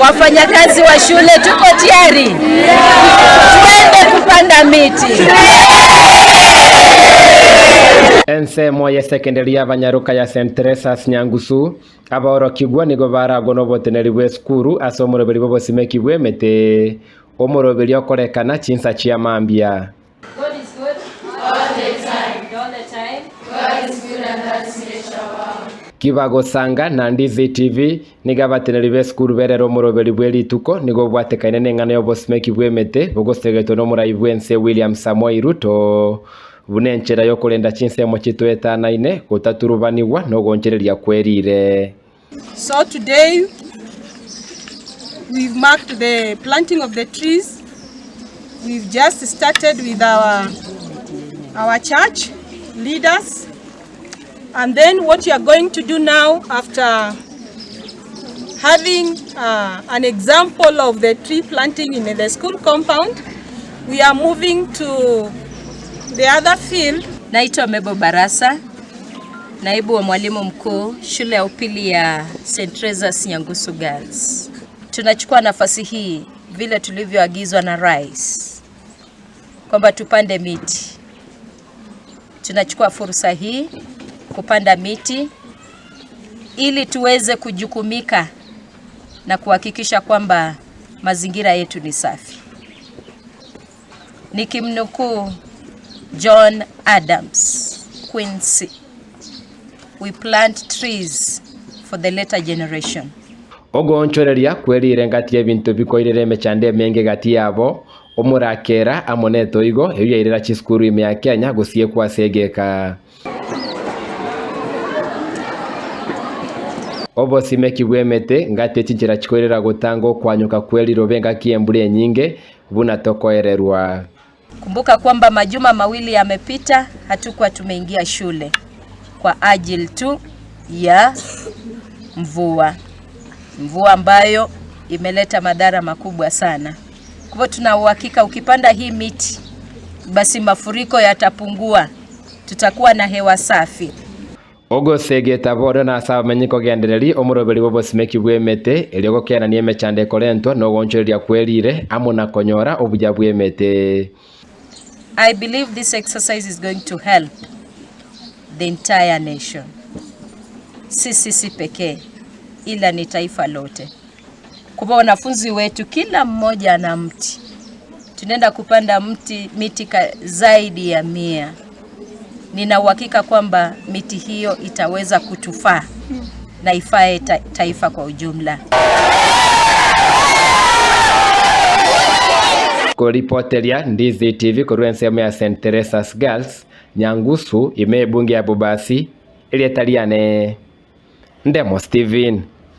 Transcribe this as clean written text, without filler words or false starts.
Wafanyakazi wa shule tuko tayari, twende kupanda miti. Ensemo y'esekenderi y'abanyaroka ya St Teresa's Nyangusu, abaorokigwa nigo baragwe noboteneri bw'esukuru ase omoroberi bw'obosimeki bw'emete, omoroberi okorekana chinsa chia mambia. God is good all the time. All the time. God is good and that's nature wow. Kibagosanga na Ndizi TV, nigo abateneri b'esukuru berere omoroberi bwe rituko nigo obwatekaine neng'ana y'obosimeki bw'emete bogosegetwa n'omorai bw'ense William Samoei Ruto buna enchera y'okorenda chinsemo chitoetanaine gotaturubanigwa nogonchereria kwerire. So today we've marked the planting of the trees. We've just started with our, our church leaders. And then what you are going to do now after having uh, an example of the tree planting in the school compound, we are moving to the other field. Naitwa Mebo Barasa, naibu wa mwalimu mkuu shule ya upili ya St. Teresa's Nyangusu Girls. Tunachukua nafasi hii vile tulivyoagizwa na rais kwamba tupande miti. Tunachukua fursa hii kupanda miti ili tuweze kujukumika na kuhakikisha kwamba mazingira yetu ni safi. Nikimnukuu John Adams Quincy, we plant trees for the later generation. Ogoonchoreria kwerire ngati y'ebinto bikoirera emechando emenge gati yabo, omorakera amo netoigo, eyio yairera chisukuru ime ya Kenya gosiekwa ase egeka. Obosimeki bw'emete ngati echinchera chikoirera gotanga okwanyoka kwe riroba engaki y'embura enyinge buna tokoererwa. Kumbuka kwamba majuma mawili yamepita, hatukuwa tumeingia shule kwa ajili tu ya mvua, mvua ambayo imeleta madhara makubwa sana. Kwa hivyo tuna uhakika ukipanda hii miti basi mafuriko yatapungua, tutakuwa na hewa safi. Ogosegeta bono na ase abamenyi kogendereria omoroberi bw'obosimeki bw'emete, erio gokenania emechando ekorentwa na ogoonchoreria kwerire amo na konyora obuya bw'emete. I believe this exercise is going to help the entire nation. Si sisi pekee ila ni taifa lote. Kwa wanafunzi wetu kila mmoja ana mti. Tunaenda kupanda mti miti zaidi ya 100. Nina uhakika kwamba miti hiyo itaweza kutufaa na ifae taifa kwa ujumla. Koripoteria Ndizi TV korwa ensemo ya St Teresa's Girls Nyangusu ime ebunge ya Bobasi erieta riane Ndemo Steven.